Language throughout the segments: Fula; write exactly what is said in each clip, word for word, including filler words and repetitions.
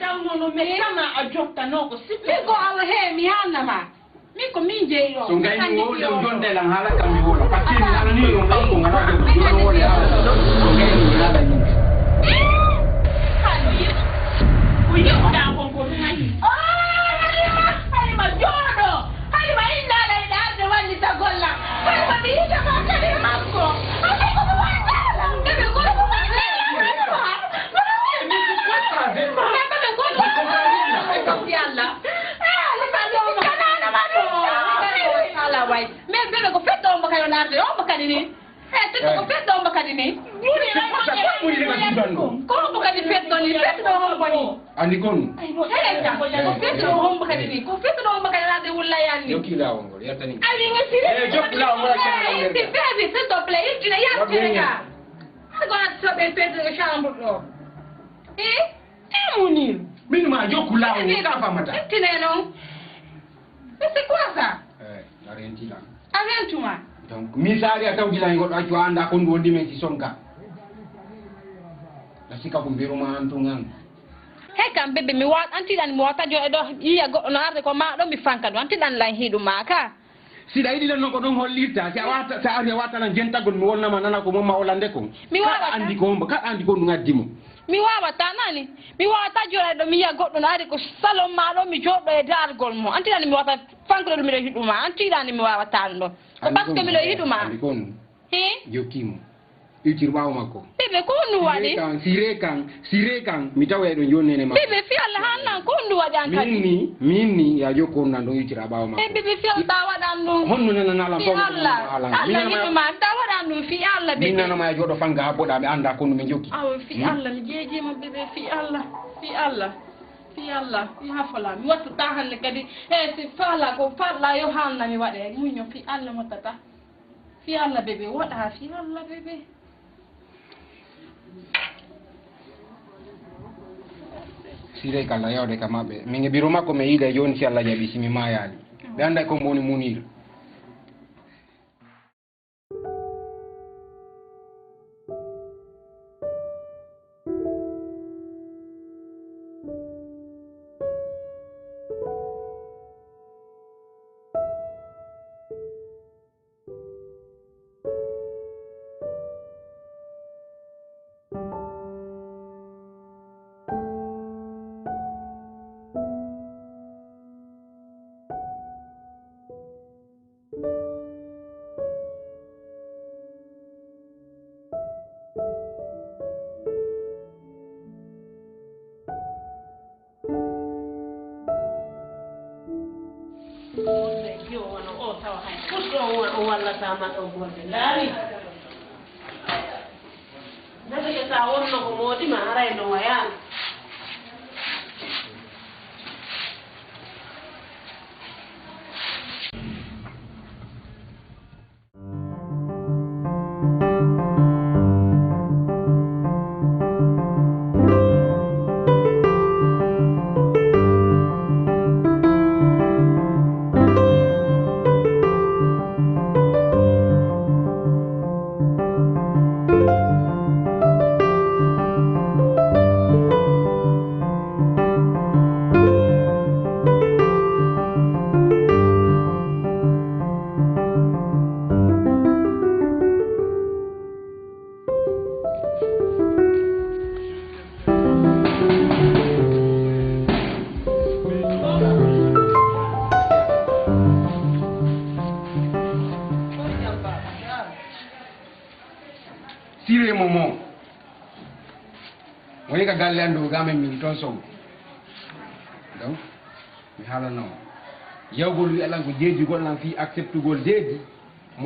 Taw nono mi tama a jottano ko sikki. Min ko awa he mi hanna ma. Min ko min jeyi ɗo. So ngayni wo ɗo jonde lan haala kam mi wona. Parce que mi haala ni ɗum kanko ngana ɗo ɗo woni haala. So ngayni mi haala ni. Ko yiɗɗa kon ko ɗum ayi. Halima jooɗo. Halima inna alayɗa arde wallita golla. Halima mi yita ma kadi e makko. Halima ko mi wallala. Kadi ko mi wallala. Ala way. Mais bébé ko fetto on bakay on arde on bakani ni. Eh, tete ko fetto on bakani ni. Ko on bakani fetto ni, fetto on bakani. Andi kon. Eh, ko fetto on bakani ni. Ko fetto on bakani arde wulla yani. Yoki lawol ngol, yattani. Awi wasire. Eh, jokki lawol ngol, yattani. Eh, bébé, s'il te plaît, il tu ne y'a pas. Ako a soɓe fetto chambre ɗo. Eh? Emunir. Min ma jokku laawo ngo ka famata. Tine non. Mais c'est quoi ça? Eh, a renti lan. A rentuma. Donc mi saari a tawdi lan goɗɗo accu a anda kon ɗo wondi men si sonka. La sika ko mbiruma an tun an. He kam bébé mi wa anti dan mi wata jo e do yiya goɗɗo no arde ko ma ɗo mi fanka ɗo anti dan lan hiɗu ma ka. Siɗa yiɗi lan non ko ɗon hollirta si a wata sa ari a wata lan jentagol mi wonnama nana ko momma olande kon. Mi wawata. Kaɗa andi ko hombo kaɗa andi ko ɗum addi mo. Mi wawata nani. Mi wawata joɗade ɗo mi yiya goɗɗo no ari ko salon ma ɗo mi joɗɗo e dargol mo anti nani mi wata fankude ɗum miɗo hiɗuma anti ɗani mi wawata ɗum ɗo. Ko parce que miɗo hiɗuma. Andi kon. Hi. Jokkimo. Iwtir ɓaawo makko. Bébé ko honɗum waɗi? Sire kan sire kan sire kan mi tawa eɗo jonnene makko. Bébé fi Allah hannan ko honɗum waɗi an kadi? Min ni min ni ya jokko honnan ɗon iwtira ɓaawo makko. E bébé fi Allah ta waɗan ɗum. Honno nananala fi Allah Allah yiɗuma ta waɗan ɗum fi Allah bébé. Min nanama ya joɗo fanga ha boɗa mi anda ko honno mi jokki. Awa fi Allah mi jeejima bébé fi Allah fi Allah fi Allah mi hafola mi wattata hande kadi e si fala ko falla yo hanna mi waɗe muño fi Allah mottata. Fi Allah bébé woɗa fi Allah bébé. Sirey kala yawde ka maɓɓe min e biro makko mi yiida joni si Allah jaɓi simi mayali ɓe anda kombo woni munir. Wonde yo wano o tawa hay fus ɗo won o wallata ma ɗo golde laari. Nati e sa wonno ko moodi ma haray no wayano. Sire momo woni ka galle an dow gamen min ton sow. Donc mi haalano yawgol wi alan ko jeejugol lan fii acceptugol deedi.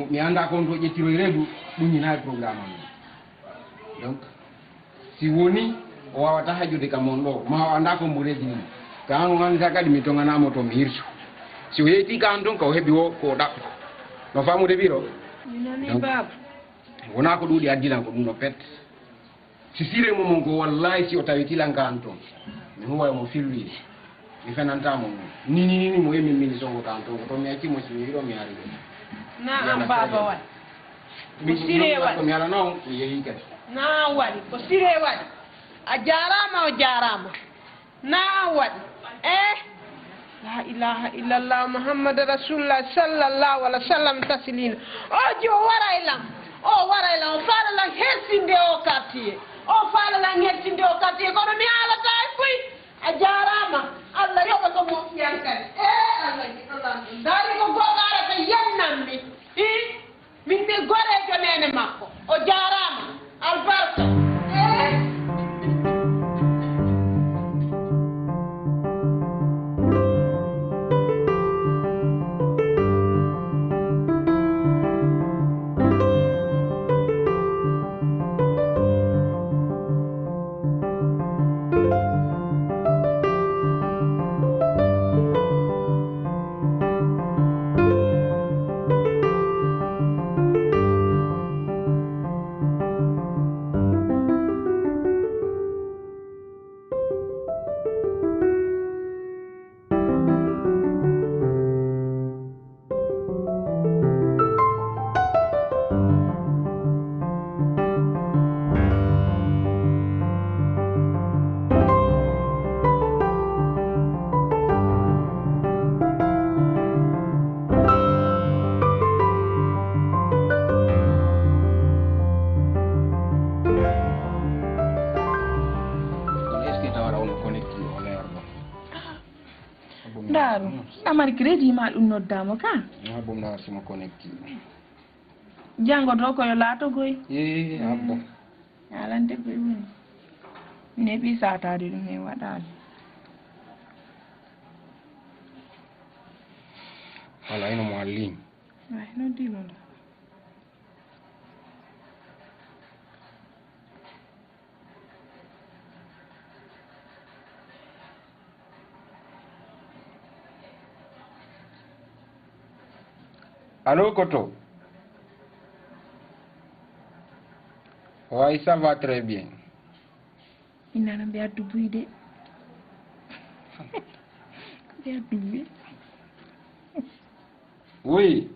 Mi anndaa ko on to ƴettiroy reedu. Ɗum ñinaari programme am. Donc si woni o waawata haƴude ka mon ɗo ma o anndaa ko mbo reedi ni. Ka an o anndaa kadi mi toŋanaa mo to mi hirsu. Si o yeyti ka an ɗum ka o heɓi o ko o ɗaɓɓo. No faamude biro. Wonaa ko ɗuuɗi addilan ko ɗum ɗo pet. Si sire mo mon ko wallahi si o tawi tilan ka an toon mi huwa mo filluye. Mi fenanta mo non ni ni ni mo yimmi min songo ka an toon ko toon mi acci mo si mi yiɗo mi ari ɗum. Na an baba waɗi ko sire waɗi mi ala non mi yehi kadi. Na an waɗi ko sire waɗi. A jarama o jarama. Na an waɗi. Eh? La ilaha illallah Muhammad Rasulullah sallallahu alaihi wasallam tasilina. O ji o waray lan. O waray lan. O faala lan hersinde o quartier. O faala lan hersinde o quartier. Kono mi haalata e fuy. A jaaraama. Allah yoɓa ko moƴƴi an kadi. Eh, Allah ji, Allah. Ndaari ko goɗɗo arata yennammi. Ih? Min mi goreejo neene makko. O jaaraama. Albarka. Eh? Kono est-ce que tawata ono connecté o leer ɗo? Ndaaru, amari crédit ma ɗum noddaama ka? Ah, bon, ndaaru simo connecté. Janngo to ko yo laato goy. Eh, abba. Alante goy woni. Neɓi sataade ɗum e waɗaali. Wala ino mo allin. Ay, noddiima ɗo. Allo, Koto. Oui, ça va très bien. Inana mbiya dubuy de. Mbiya dubuy. Oui.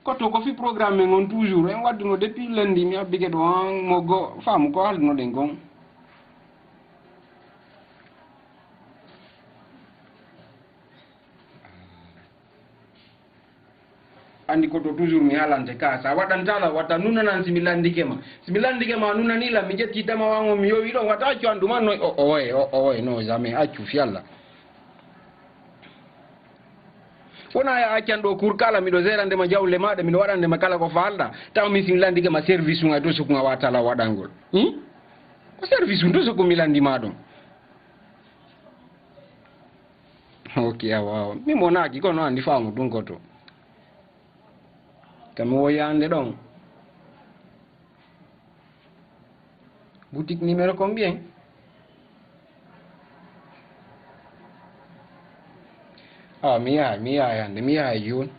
Koto ko fi programme men on toujours en wadduno depuis lundi mi abbike ɗo an mo go faamu ko haldunoɗen kon. Andi ko to toujours mi halante ka sa waɗantala wata nunanan si mi landike ma si mi landike ma nunani lan mi ƴetti tama wan on mi yowi ɗon wata accu an ɗuma noy o oye o oye no jamais accu fiyalla. Wona ya accan ɗo cour kala miɗo gérande ma jawle maɗa miɗo waɗande ma kala ko falɗa taw min sin landike ma service un ay to sukun a watala waɗangol. Hmm? Ko service un to sukun mi landi ma ɗum. Ok, awa awa mi monaki kono andi famu ɗum ko to kami woyande ɗon. Boutique numéro combien? Awa mi yahay mi yahay hande mi yahay joni.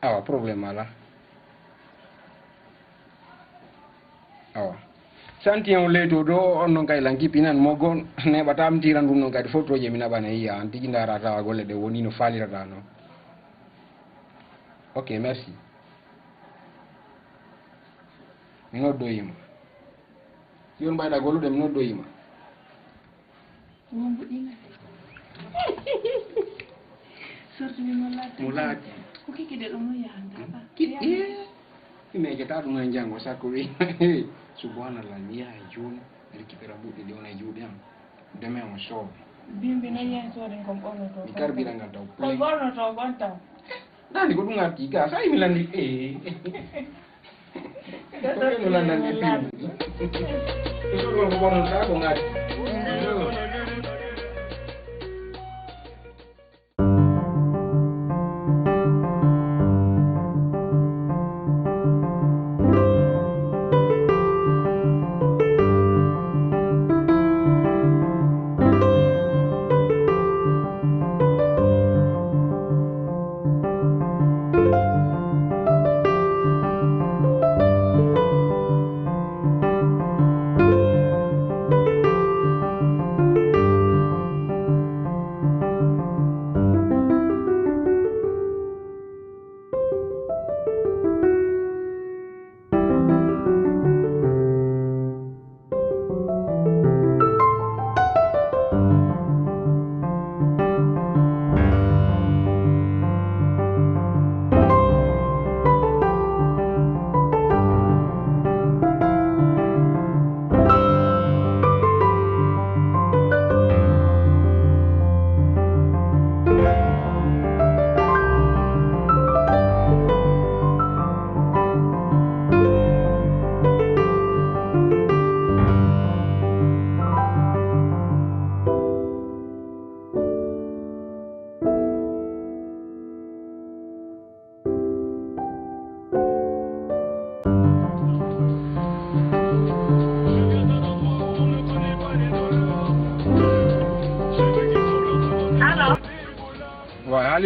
Awa problème ala. Awa santi on leyto ɗo on non kay lan kippinan mo gon neɓata mi tiran ɗum non kadi fotoje mi naɓana yiya an tigi ndara tawa golle ɗe woni no falirata noon. Ok, merci. Mi noddoyima. Si on mbayɗa gollude mi noddoyima. Wombo ɗina. Sorti mi mo laati. Mo laati. Ko kiki de ɗum yahanta. Kiɗɗe. Imeje ta ɗum en jango sakko wi. Subhanallah mi yaha e jooni. Récupéra buɗɗi ɗi wona e juuɗe am. Demain on soobe. Bimbi na yen soodin kon ɓornoto. Mi karbira ngal taw. Kon ɓornoto kon taw. Nani ko ɗum arti ga sa yimi landi e. Ko ɓe no landani e piwdi. Ko soɗo ko ɓornota ko ngati.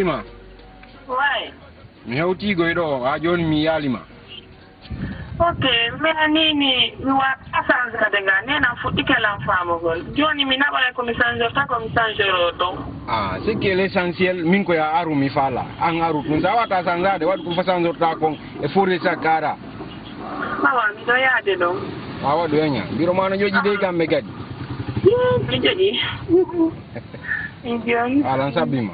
Ma. Way. Mi hewtii goy ɗo, haa jooni mi yaalii ma. Ok, mais nii nii, mi waawaa changerde nga, neene am fuɗɗike lan faamugol. Jooni mi naɓay ko mi changorta, ko mi changoroo ɗon. Ah, ce qui est l'essentiel, min ko yo a aru mi faala. An aru tun, si a waawataa changade, waɗu ko fo changorta kon, e fori sa kara. Awa, miɗo yaade ɗon. A waɗu e ña. Biro ma no joƴƴi dey kamɓe kadi. Ii, mi joƴƴi. Mi jooni. Alan sabbi ma.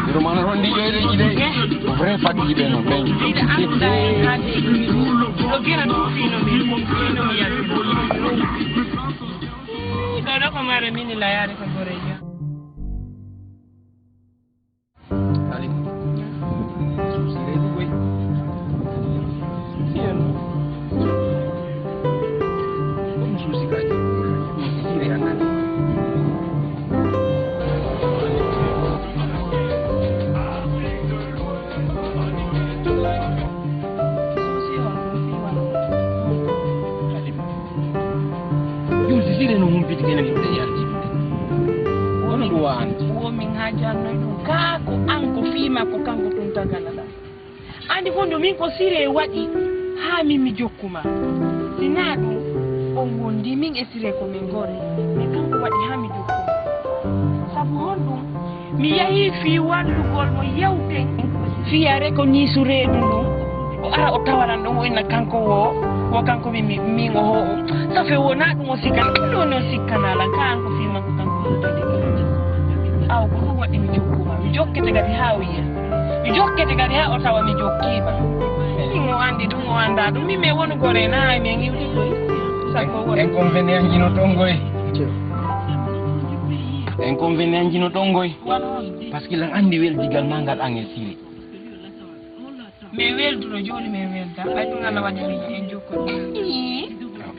Yurmana ronndi ƴoyreeji de. Vrai fatigue ɓe no ɓen. Ɗo bira ɗum fino mi fino mi yalti. Ɗo ɗo ko mare mini la yaade ko gorejo. Alim. Suusi reedu koy. Ɗum suusi kadi. Sire annani. Suusi on ɗum fi wano. Alim. Jom si sire no humpiti kene mi ɓe yalti. Wono ɗum waanti. Wo min haa jannoy ɗum. Kaa ko an ko fii makko kanko tun tagana ɗam. Anndi fof ndu min ko sire waɗi haa min mi jokku ma. Si naa ɗum on wondi min e sire ko min gore. Mi kanko waɗi haa mi jokku ma. Sabu honɗum? Mi yahii fii wallugol mo yewten. Fiyare ko nii sureedu ndun. O ara o tawaran ɗum o inna kanko wo, wo kanko mi, mi, min o ho. Safe wonaa ɗum o sikkana. Ɗum ɗo non sikkana lan. Kaa an ko fii makko kanko woni tadi. Aw ko ɗum waɗi mi jokku ma. Mi jokkete kadi haa o yiya. Mi jokkete kadi haa o tawa mi jokkii ma. Ɗum o anndi ɗum o anndaa ɗum. Min mi wonu gore na hay min iwti koy. Sakko woni. Inconvénient jino tongoy. Inconvénient jino tongoy. Parce que lan anndi weldigal ma ngal an e siri. Mi welduno jooni mi welda. Ɓay ɗum Allah waɗi mi en jokko.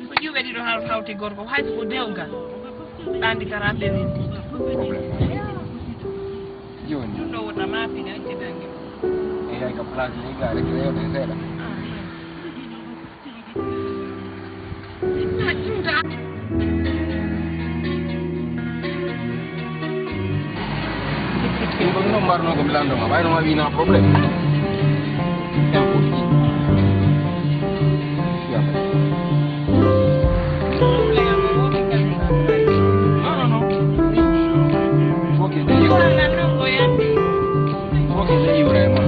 Ko ƴuuɓe ɗiɗo haw-, hawti gorko, hay so ko dewgal. Ɗandi kara ɓe weldi. Jooni. Ɗum ɗo wota ma fina acce dange. E hay ka place ley ga rek rewde seeɗa. Ah, Ɗum ɗum noon mbarnoo ko mi lanndo ma, ɓayno ma wina problème. Info ji. Non, non, non. Ok, c'est Ibrahima. Ok, c'est Ibrahima.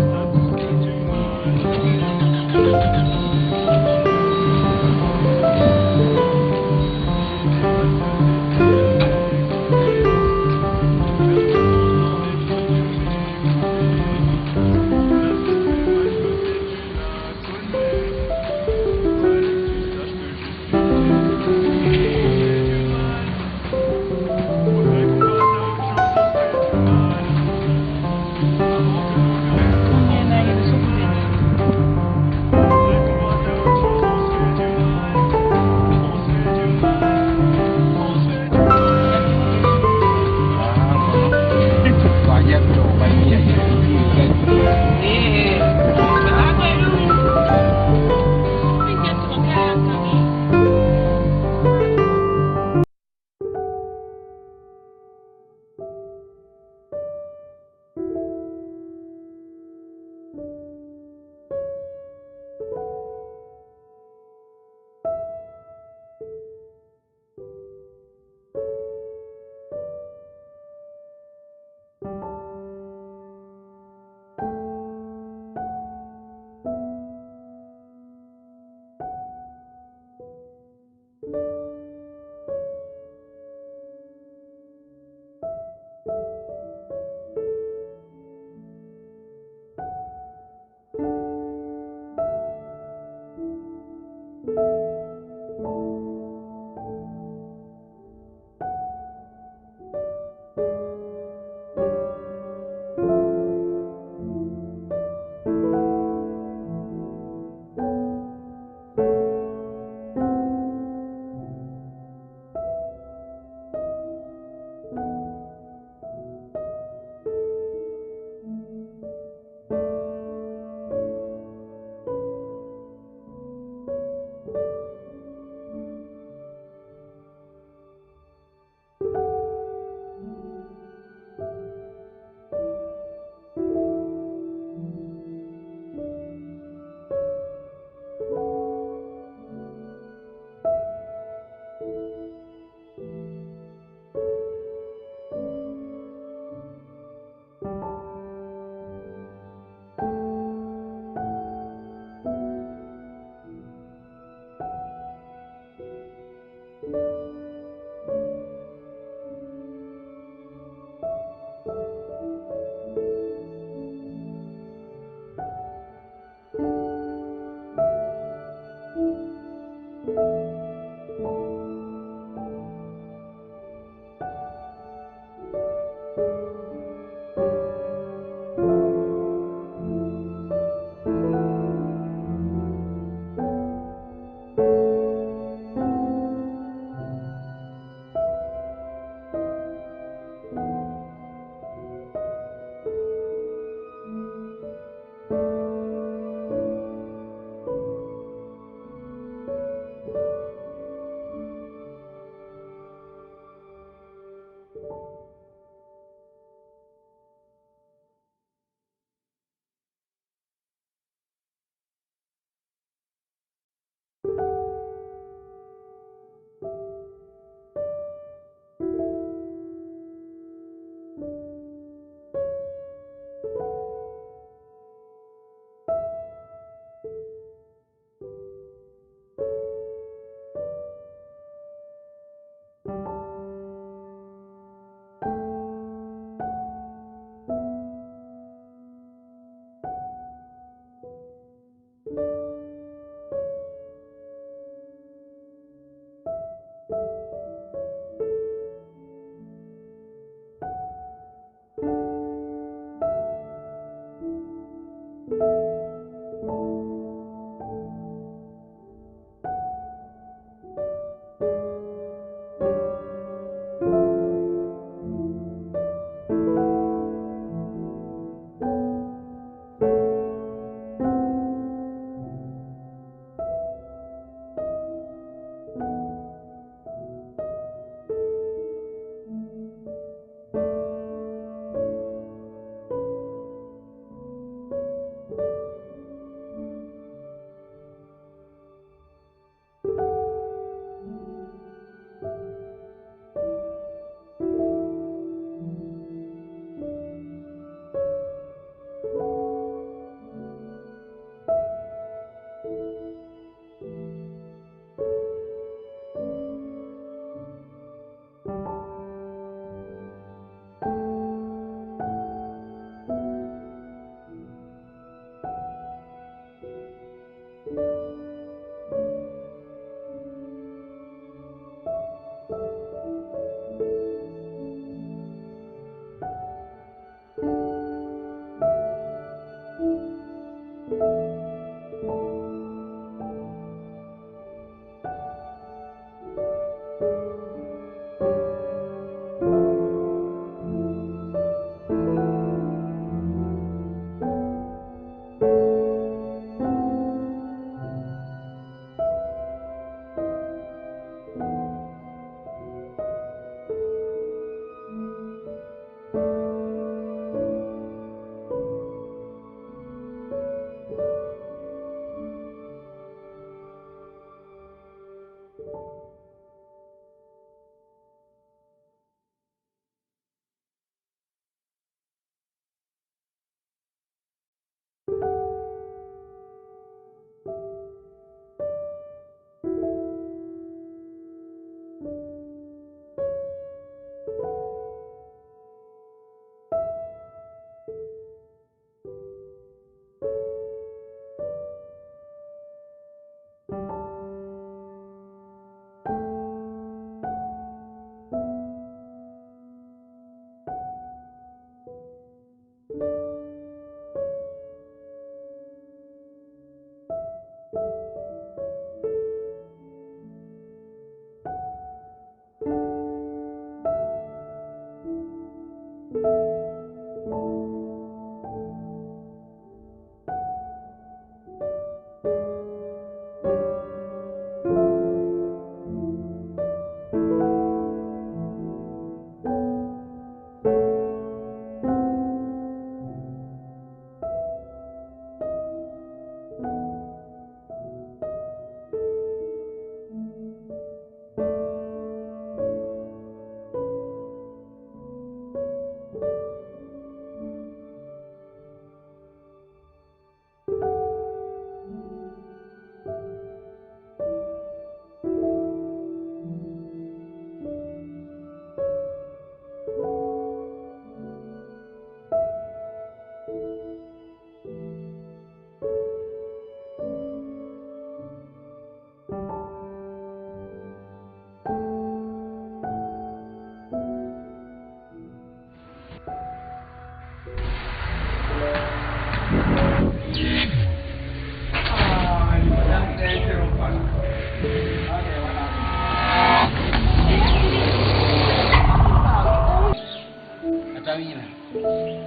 Tawina.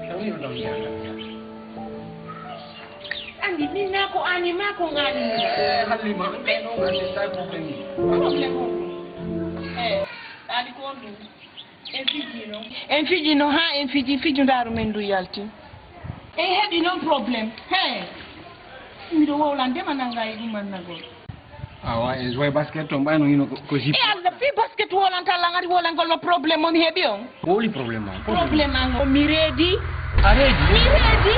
Tawina ɗon yaha. Andi, min na ko ani ma ko ngani. Eh, Halima, ɓe ɗon andi tawi problème ni. Problème on. Eh, ani ko on ɗum. En fijino. En fijino, ha en fiji, fiju ndaru men ndu yalti. En heɓi noon problème. He. Miɗo wowlandema nanga e ɗum annagol. Awa, e joue basket on ɓayno hino ko, ko jippe. E Allah, fi basket wolanta Allah ngari wolangol no problème mo mi heɓi on. Woli problème am. Problème an o mi reedi. A reedi? Mi reedi.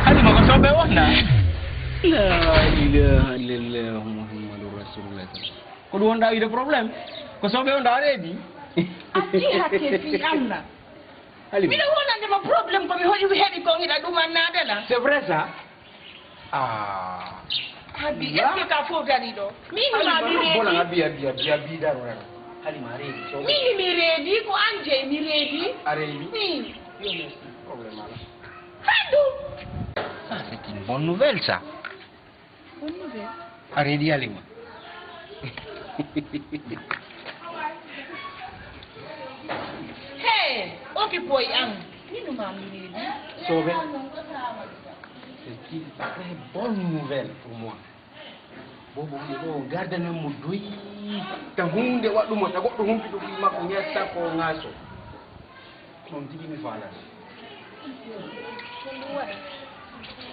Halima ko soɓe wonna. La ilaha illallah Muhammadur Rasulullah. Ko ɗum wonɗa wiide problème? Ko soɓe wonɗa a reedi? A tii hakke fi Allah. Halima. Miɗo wonande ma problème ko mi hoɗi mi heɓi ko hiɗa ɗum annade la. C'est vrai ça? Ah. Abi, est-ce que ka fof dari ɗo? Min ma mi reedi. Abi, abi, abi, abi, daro, daro. Halima, a reedi. So min mi reedi, ko an jeyi mi reedi. A reedi? Min. Yo, merci. Problème ala. Handu. Ça, c'est une bonne nouvelle, ça. Bonne nouvelle. A reedi Halima. Hey, oki boy an. Minu ma mi reedi. Sobe. C'est une très bonne nouvelle pour moi. Bobo hunde ɗo gardanan mo doyi. Ta hunde waɗumo ta goɗɗo humpi ɗo fi makko ñasta ko ngaso. Ɗum tigi mi faalata.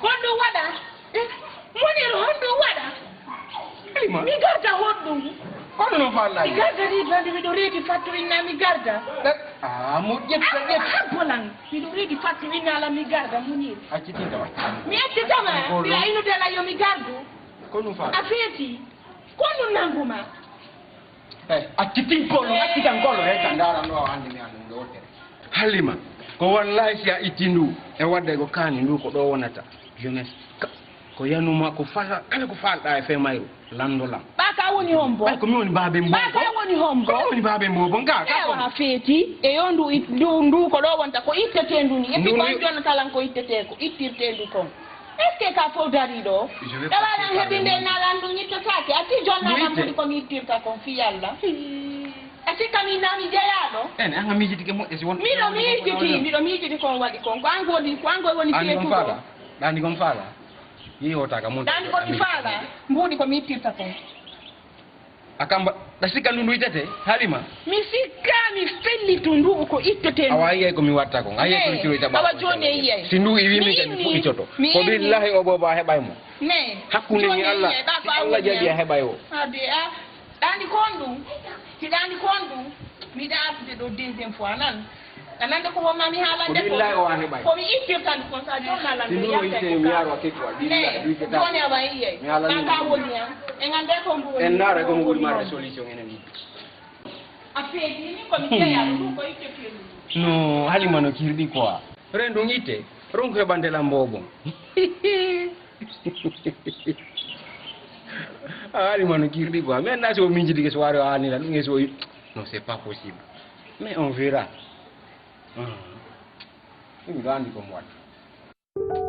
Honɗum waɗa? Eh, Monir, honɗum waɗa? Halima. Mi garda honɗum? Kono no faalaani? Mi garda ni bande miɗo reedi fatto inna mi garda. Eh, ah, mo ƴetta, ƴetta. Abbolan, miɗo reedi fatto inna ala mi garda, Munir. Accitinta wa. Mi accitama, mbiɗa inude la yo mi gardu. Ko ɗum faala? A feeti. Ko ɗum nangu ma? Eh, accitin kolo, accitan kolo, eh, ka ndaran ɗo hannde mi anndu ɗo wontere. Halima, ko wallahi si a itti ndu, e wadde ko kaani ndu ko ɗo wonata. Jeunesse, ka-, ko yanuma, ko fala, kala ko falɗa e fe mayru, lando lam. Ɓa ka woni hombo? Ɓay ko mi woni baabe mbo. Ɓa ka woni hombo? Ko mi woni baabe mbo, bon ka, ka. Ewa, ko ha feeti, e yo ndu it-, ndu, ndu ko ɗo wonta, ko ittete ndu ni, et puis ndu ko ni an jonnata lan ko ittete ko, ittirte ndu kon. Est-ce que ka fof darii ɗo? Ɗawaɗan heɓinde e nalan ɗum ittotaake. A ti jonnaaɗan mbuɗi ko mi ittirta kon fii Alla. A sikka min naa mi jeyaaɗo? Ene, an a miijitike moƴƴa si won. Miɗo miijiti, miɗo miijiti kon waɗi kon. Ko an ko woni, ko an ko woni seetuɗo. Ɗaani kon faala. Ɗaani kon faala. Yehi o taka mun. Ɗaani ko mi faala. Mbuɗi ko mi ittirta kon. A kamba, ɗa sikka ndu ndu ittete, Halima? Mi sikka, mi fellitu ndu ko ittete ndu. Awa, a yiyay ko mi watta kon. A yiyay ko mi tiroyta ɓaawo. Awa, jooni a yiyay. Si ndu iwi min kadi mi fuɗɗitoto. Ko billahi o boobo a heɓay mo. Mais hakkunde mi Allah, si Allah jaɓi a heɓay o. Abi a, ɗaani kon ɗum. Si ɗaani kon ɗum. Miɗa artude ɗo deuxième fois nan. A nande ko wonma mi haalande ko. Ko billahi o a heɓay. Ko mi ittirta ndu kon sa mi haalande. Si ndu o itte mi yaro a kettuwa. Billahi, du itte ta. Jooni awa yiyay. Mi haalande. Ka woni am. E ngande ko ndu woni. En ndaara ko mo ɓuri marde solution enen ni. A feedini ko mi jeyaa ɗum ko itte feedu. No, Halima no kirɗi quoi. Ren ɗum itte. Ronko heɓande lam boobon. A Halima no kirɗi quoi. Mais na so miijidi ke soirée o anira ɗum e so. Non, c'est pas possible. Mais on verra. Ah. Ɗum ɗo andi ko mo watta.